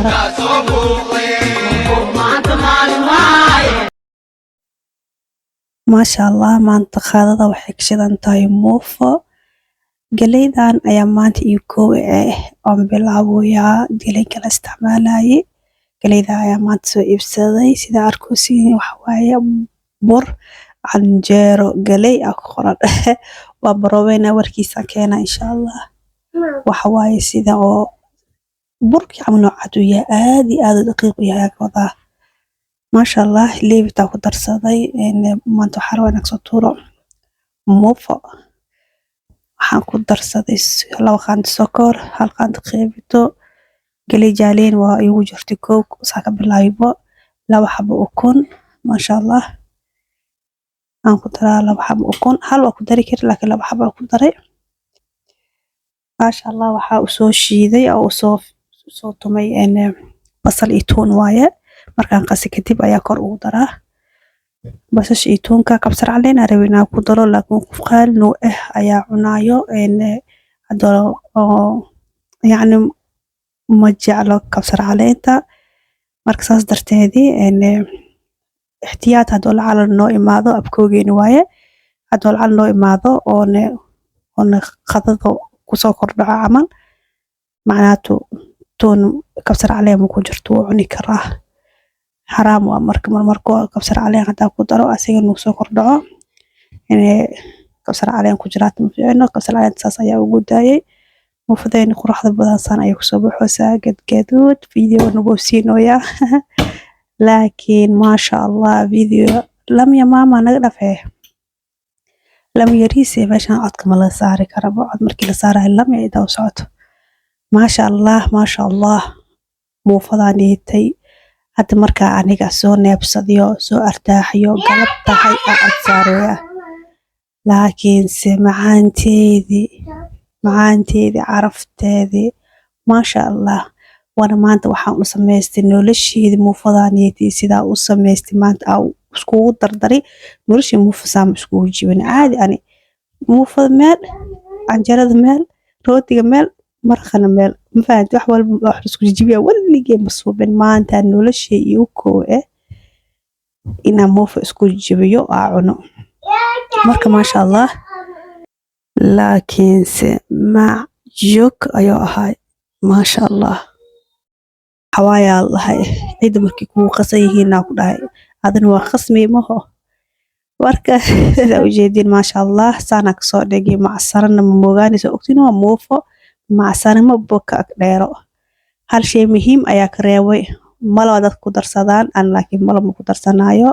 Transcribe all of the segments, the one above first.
Mubaarak. Maasha Allah, maanta qaadada waxay ka shidan tahay muufo. Galeydan ayaa maanta iyo koow eh oon bilaaboyaa galey kala isticmaalaye. Galeyda ayaa maanta soo iibsaday. Sida arkoosin waxa waaye bur canjeero galey aa ku qoran. Waa baroobeynaa, warkiisa keena insha Allah. Waxa waaye sida oo burkii camal noocaad u yahay, aad iyo aad u daqiiq u yahay ka wadaa. Maasha Allah, leebitaa ku darsaday. Maanta waxaa rabaa inaan kasoo tuuro muufo. Waxaan ku darsaday 2 qaando sokor, 1 qaando qeybito, galey jaaleen waa igu jirtay kow saa ka bilaabibo, 2 xabo ukun. Maasha Allah, aan ku daraa 2 xabo ukun. Hal waa ku dari kari, laakiin 2 xabo ku daray. Maasha Allah, waxaa usoo shiiday oo usoo soo tumay basal iyo tuun waaye. Markaan qasi kadib ayaa kor ugu daraa basasha iyo tuunka. Kabsar caleen aan rabay inaan ku daro, laakiin qof qaali noo ah ayaa cunaayo. Hada oo yacni ma jeclo kabsar caleenta. Marka saas darteedii ixtiyaad hadoo lacala noo imaado, abkoogeeni waaye, hadoo lacala noo imaado oone qadada kusoo kordhaco camal, macnaatu tuun kabsar caleen ma ku jirto, wuu cuni karaa. Xaraam waa marka marmarko kabsar caleen hadaa ku daro, asiga nagu soo kordhaco inay kabsar caleen ku jiraat ma fiicno. Kabsar caleenta saas ayaa ugu daayay. Muufadeyna quruxda badan saan ayay kusoo baxaysaa, gadgaduud. Video nagu siinooyaa, laakiin maasha Allah, video lamya maama naga dhafee lama yariise. Meeshan codka ma laga saari karaba. Cod markii la saarayo lamya ay daba socoto. Maasha Allah, maasha Allah, muufadaan dhiitay. Hadda markaa aniga soo neebsadiyo, soo artaaxayo, galab tahay aa cod saaraya, laakiinse macaanteedii, macaanteedii, carafteedii, maasha Allah. Waana maanta waxaan u samaystay nolosheedii muufadaaniyeetii sidaa u samaystay. Maanta aa iskugu dardaray noloshii muufa saama iskugu jibin. Caadi ani muufada meel, canjarada meel, rootiga meel, maraqana meel. Ma fahanti? Wax walba wax isku jijibiya weligay ma suubin. Maanta noloshey igu koow eh inaan muufa isku jibiyo aa cuno. Marka maasha Allah, laakiinse macjuk ayuu ahay. Maasha Allah, xawaayaa lahay cidda markay kugu qasan yihiin aa ku dhahay adina waa qasmi maho. Marka sidaa ujeediin, maasha Allah, saanaa kasoo dhigay. Macsarana ma moogaanaysa, ogtiin waa muufo, macsara ma boka ag dheero. Hal shay muhiim ayaa ka reebay: malaba dadka ku darsadaan an, laakiin malab ma ku darsanaayo.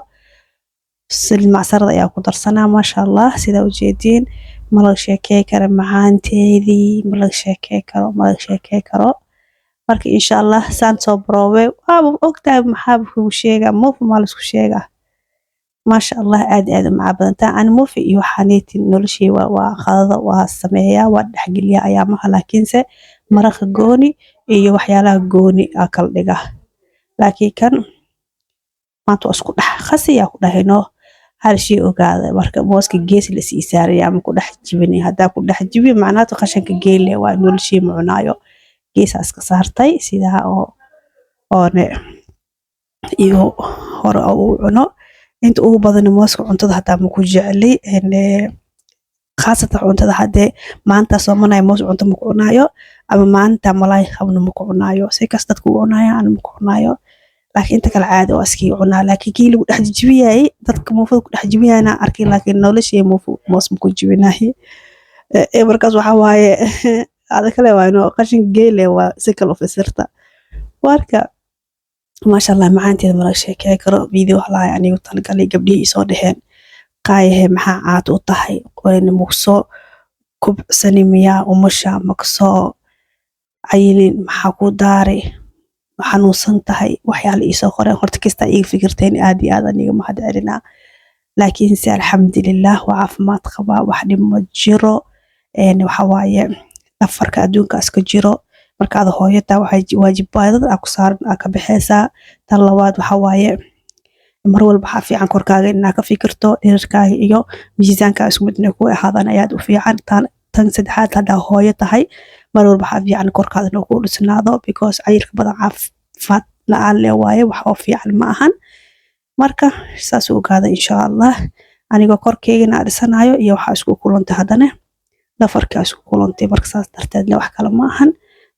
Saliid macsarada ayaa ku darsanaa. Maasha Allah, sidaa ujeediin, ma laga sheekey karo macaanteedii, ma laga sheekey karo, ma laga sheekey karo. Marka insha Allah saan soo baroobe. Waaba ogtahay, maxaaba kugu sheegaa? Muufa maa laisku sheegaa? Maasha Allah, aad aad u macaan badantaa. Ani muufa iyo waxaaneeti noloshey waa qadada waa sameeyaa, waa dhexgeliyaa ayaamaha, laakiinse maraqa gooni iyo waxyaalaha gooni aa kala dhigaa. Laakiin kan maanta waa isku dhex qasiyaa ku dhahayno. Hal shay ogaada: marka mooska gees la sii saaraya ama ku dhex jibini, haddaa ku dhex jibi macnaha qashinka geele waa, noloshey ma cunaayo. Geesaa iska saartay sidaa oo oone iyo hore oo u cuno. Inta ugu badan mooska cuntada hataa ma ku jecli, khaasatan cuntada. Hadee maanta soomanayo moos cunto ma ku cunaayo, ama maalinta malaay qabno ma ku cunaayo. Si kas dadka u cunayaan, ana ma ku cunaayo. Laakiin inta kale caadi waa iskaga cunaa. Laakiin kii lagu dhex jijibiyayay, dadka muufada ku dhex jibiyayana arkay, laakiin noloshey muufo moos ma ku jibinayo. Markaas waxaa waaye ada kale waa inuu qashin geele waa si kale u fasirta. Marka maasha Allah, macaanteeda ma laga sheekey karo. Video halahay anigu talagalay. Gabdhihii isoo dheheen, "Qaayahe, maxaa caad u tahay? Makusoo kubcsani miyaa umusha? Makusoo cayilin? Maxaa ku daaray? Xanuunsan tahay?" Waxyaala iisoo qoreen. Horta kastaa iiga fikirteen, aad iyo aad aniga mahad celinaa. Laakiinse alxamdulilah, waa caafimaad qabaa, wax dhib ma jiro. Waxa waaye dhafarka adduunka iska jiro. Markaad hooyo taa, waxay waajibaadada aa ku saaran aa ka baxaysaa. Tan labaad waxa waaye, mar walba waxaa fiican korkaaga inaa ka fikirto. Dhererkaaga iyo miisaankaaga isku mid inay ku ahaadaan ayaad u fiican. Tan saddexaad, haddaa hooyo tahay, mar walba waxaa fiican korkaada inuu ku dhisnaado, because cayilka badan caaf Fat la-aan le waaye, wax oo fiican ma ahan. Marka saas u ogaada, insha Allah. Anigoo korkeygana aa dhisanayo iyo waxaa isku kulantay, haddana dhafarka isku kulantay. Marka saas darteed le, wax kale ma ahan.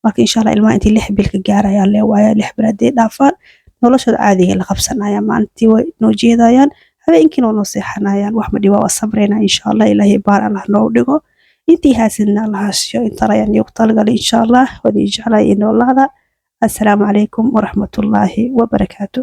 Marka insha Allah ilmaha intii 6 bil ka gaarayaan le waaye. 6 bil haddii dhaafaan, noloshooda caadiga la qabsanayaan. Maalintii way noo jeedayaan, habeenkiina waa noo seexanayaan. Wax ma dhiba, waa sabrayna, insha Allah. Ilaahay baar Allah noo dhigo, intii haasidna Allah hasiyo. Intaan ayaan iigu talagalay, insha Allah. Waan ii jeclahay, ii noolaada. Assalaamu calaykum waraxmatullaahi wabarakaatu.